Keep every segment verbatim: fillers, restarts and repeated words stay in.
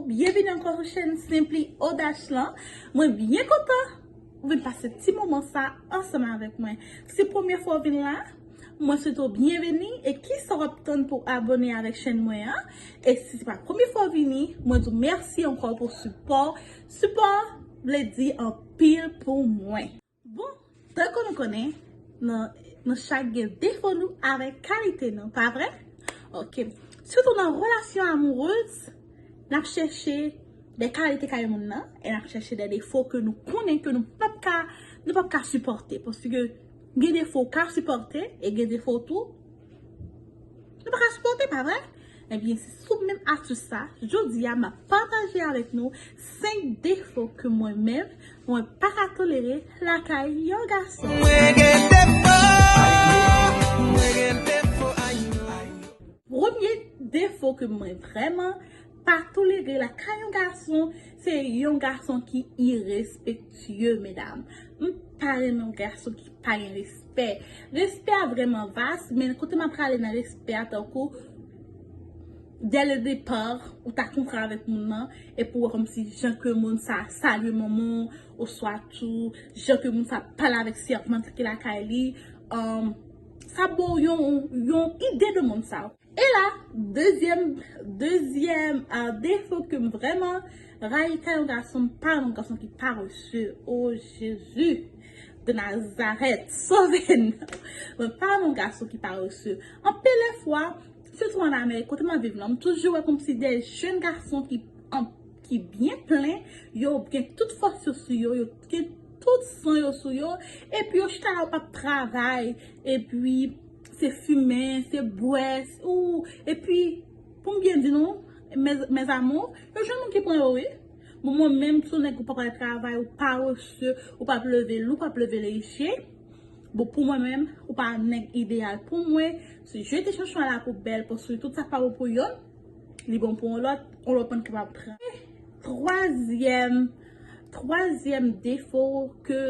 Byenvini ankò sou chèn Simply Odash lan. Mwen byen kontan ou vin pase ti moman sa ansanm avèk mwen. Si se premye fwa w vin la, mwen swete w byenveni e kisa w ap tann pou w abòne avèk chèn mwen an. E si se pa premye fwa w vini, mwen di w mèsi ankò pou sipò. Sipò vle di anpil pou mwen. Bon, tankou nou konnen, nan, nou chak gen defo nou avèk kalite nou, pa vre? Ok. Sitou nan relasyon amourèz, n ap chèche de kalite kay moun nan, e n ap chèche de defo ke nou konnen ke nou p ap ka, nou p ap ka sipòte. Paske gen defo w ka sipòte, e gen defo tou, nou pa ka sipòte, pa vre? Ebyen, se sou menm astis sa, jodi a, m ap pataje avèk nou senk defo ke mwen menm, mwen pa ka tolere lakay yon gason. Mwen gen defo, mwen gen defo, ayo, ayo. Premye defo ke mwen vrèman pa tolere lakay yon gason, se yon gason ki irespektye, medam. M pa renmen yon gason ki pa gen respè. Respè a vrèman vas, men kote m ap prale nan respè a, tankou, dès le départ, ou ta kontre avèk moun nan, epi w wè kòmsi jan ke moun sa salye manman w, oswa tou, jan ke moun sa pale avèk sèvant ki lakay li, um, sa ba w yon, yon ide de moun sa. E la, dezyèm, dezyèm, ah, defo ke m vrèman rayi kay yon gason, m pa renmen yon gason ki parese. O Jezi de Nazarèt, sove n! Mwen pa renmen yon gason ki parese. Anpil fwa, sitou ann Amerik, kote m ap viv la, m toujou wè kòmsi de jèn gason ki, an, ki byen plen, yo gen tout fòs yo sou yo, yo gen tout san yo sou yo, epi yo chita la, yo p ap travay, epi se fimen, se bwè, ou, epi, pou m byen di nou, mes, mes amours, yo jwenn moun ki pran yo, wi. Bon, mwen menm, si w nèg ou pa pral travay, ou parese, ou p ap leve lou, ou p ap leve leje, bon, pou mwen menm, ou pa nèg ideyal pou mwen. Se jete chanchon a la poubèl, paske tout sa k pa bon pou yonn, li bon pou yon lòt, yon lòt moun kapab pran. Twazyèm, twazyèm defo ke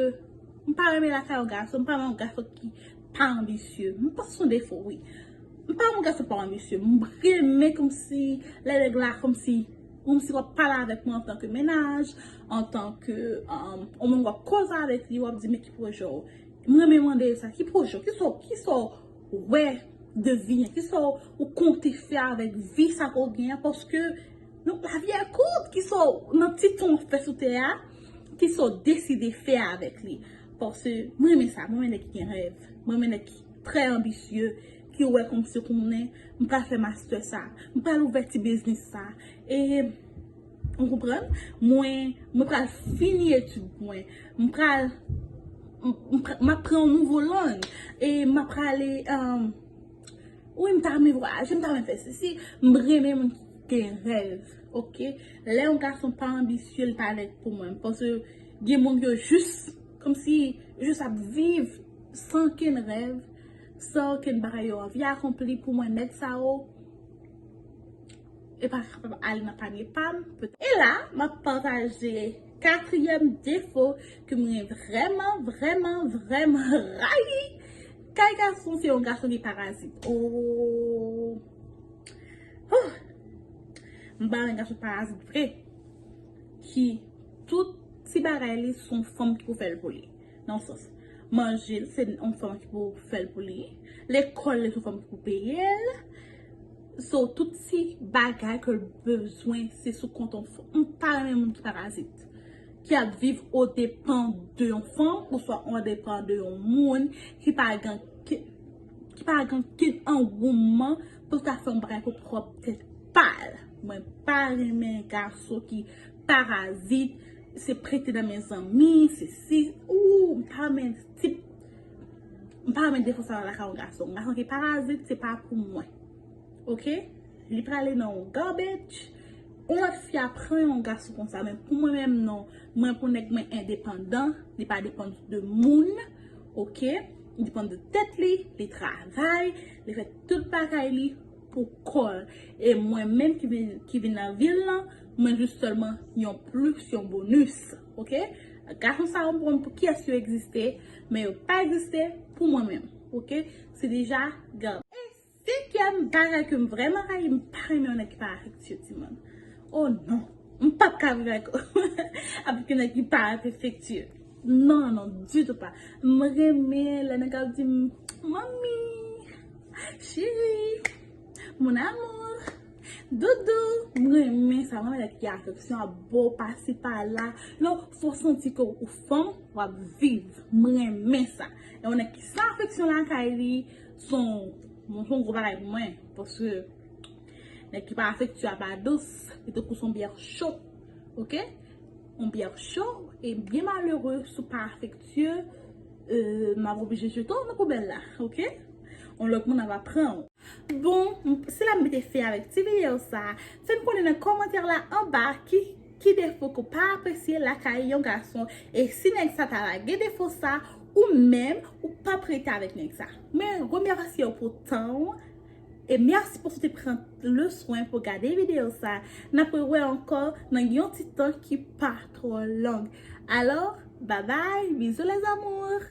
m pa renmen lakay yon gason, m pa renmen yon gason ki pa anbisye. M panse se yon defo, wi. M pa renmen yon gason pa anbisye. M renmen kòmsi, lè nèg la, kòmsi, kòmsi w ap pale avèk mwen antanke mennaj, antanke, um, yon moun w ap koze avèk li, w ap di, "Men ki pwojè w?" M renmen mande yo sa, "Ki pwojè w? Kisa w, kisa w wè de vi an? Kisa w, ou konte fè avèk vi sa ke w gen an?" Paske, nou, lavi a kout, kisa w, nan ti tan w fè sou tè a, kisa w deside fè avèk li? Paske, mwen renmen sa, mwen renmen nèg ki gen rèv, mwen renmen nèg ki trè anbisye, ki wè kòmsi konnen, "M pral fè mastè sa, m pral ouvè ti biznis sa." E, ou konprann? Mwen, mwen pral fini etid mwen. M pral, m, m pra-, m ap pran yon nouvo lang. E m ap prale, um, wi, m ta renmen vwayaje, m ta renmen fè sesi. M renmen moun ki gen rèv, ok? Lè yon gason pa anbisye, li pa nèg pou mwen. Paske gen moun yo jis, kòmsi, jis ap viv san okenn rèv, san okenn bagay yo anvi akonpli. Pou mwen, nèg sa yo, e pa kapab ale nan panye pa m. E la, m ap pataje katriyèm defo ke mwen vrèman, vrèman, vrèman rayi kay gason, se yon gason ki parazit. Oh. Oh. M pa renmen gason parazit vre. Ki tout ti bagay li se yon fanm ki pou fè l pou li. Nan yon sans, manje l, se yon fanm ki pou fè l pou li. Lekòl li, se yon fanm ki pou peye l. So, tout ti bagay ke l bezwen, se sou kont yon fanm. M pa renmen moun ki parazit, ki ap viv o depan de yon fanm, oswa o depan de yon moun ki pa gen, ki, ki pa gen okenn angouman pou l ta fè yon bagay pou pwòp tèt pa l. Mwen pa renmen gason ki parazit, se prete nan men zanmi, se si, ou, m pa renmen tip, m pa renmen defo sa nan lakay yon gason. Yon gason ki parazit, se pa pou mwen. Ok? Li prale nan yon garbage. Yon lòt fi a pran yon gason konsa, men pou mwen menm, non. Mwen, pou nèg mwen endepandan, li pa depann de moun, ok? Li depann de tèt li, li travay, li fè tout bagay li pou kò l. E mwen menm ki vin, ki vin nan vi l lan, mwen jis sèlman yon plis, yon bonis, ok? Gason sa yo, m pa konn pou kiyès yo egziste, men yo pa egziste pou mwen menm, ok? Se deja gade. Senkyèm bagay ke m vrèman rayi, m pa renmen yon nèg ki pa afektye, timoun. Oh non. M p ap ka viv ak, avèk yon nèg ki pa afektye. Non, non, ditou pa. M renmen lè nèg ap di m, "Manmi, cheri, mon amour, doudou." M renmen sa. M renmen lè ki afeksyon ap bo pasi pa la. Non, fò w santi ke ou fanm, w ap viv. M renmen sa. E yon nèg ki san afeksyon lakay li, son, bon, son gwo bagay pou mwen. Paske nèg ki pa afektye a pa dous, li tankou son byè cho, oke? Yon byè cho, e byen malere si w pa afektye, euh, m ap oblije jete w nan poubèl la, oke? Yon lòt moun ap pran w. Bon, m- se la m mete fen avèk ti videyo sa. Fè m konnen nan kòmantè la anba ki, ki defo ke w pa apresye lakay yon gason. E si nèg sa ta lage defo sa, ou menm, ou p ap rete avèk nèg sa. Men remèsye w pou tan w. E mèsi paske w te pran le swen pou gade videyo sa. N ap rewè ankò nan yon ti tan ki pa twò long. Alò, babay, bizou les amours!